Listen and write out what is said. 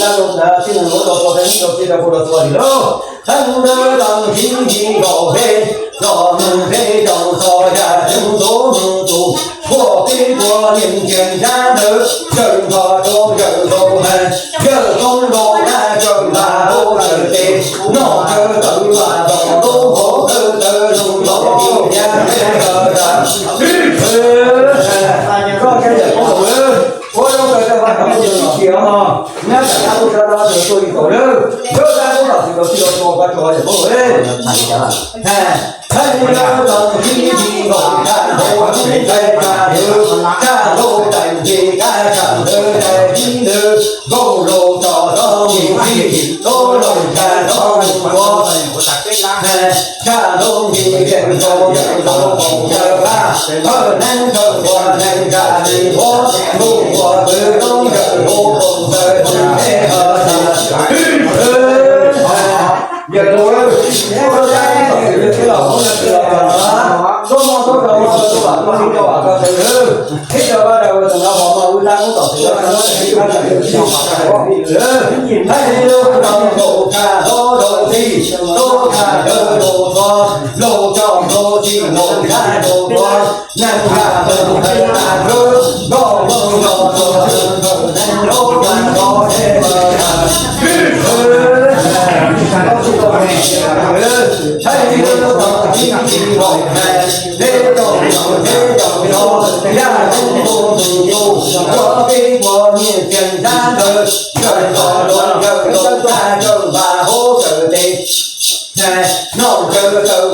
Sib nws lub rau txog teeb rau txij rau pug rau txhua tim lub theej ntawd tau tib nti nkaus peb, los mus peb rau txog yam tseem tus mus tus puag peb puag niam ntsia sab ntawd, tseem nrog rau yawm nkaus hais, yawm koob nkaus dab tseem npaj hauv lawm tes, noj tsawv tawm vam nkaus lub hauv tawv tawv zoo nkaus yam peb tawv tawv. Koj yawm koob ua zoo kawg, tau vaj koob ua zoo tib si os. Nyab tam nyab tuaj sab dab sawv tuaj li tau lawm, yawg dab koob tam sim rau txij rau txhua koj tso yawm koob. Thaij li lawv tau tib nti nkaus tshaj hauv tib nqaij tshaj hlwb, tshaj hlau tais nce kab tshaj hlawv tais tib hlwb, nkauj laus tso rau mus txij, tub laus tsa rau mus ua, tshaj hlau nce zeem rau yawm nkaus koom tawg qab, thawj neeb thawj ua neeg tsa li ua, ntuj ua pw roob yawm nkaus koom tawg tsis peb qhov tsis. Yawm nkaus, koj sab tib tom xwm yog tij laug Hmoob Naj Txwv los txog na, tuaj mog tuaj rau mog rau tuaj vam tuaj sib rau vam koj sawv daws. Ib tug vaj dawb ua tus no hos mog wb tab tom xwm yog tij laug Hmoob Naj Txwv los txog na, thaij li lub rau nkaus tshaj hlob rau txij, tub tshaj dawb rau txhua, laus tso rau txij laus nrab rau txhua, neeg nrab rau txhua, nkauj hmoob rau txhua, neeg lub nrab rau txhua, thaij li lub rau tib nti nkaus hais, peb rau nkaus peb rau nkaus, yaj koob tus tus tus, ua peb ua niam txiag nrab ntawd, yawm nkaus los yawm nkaus tag, yawm npaj hauv yawm tes, noj tsawv tawm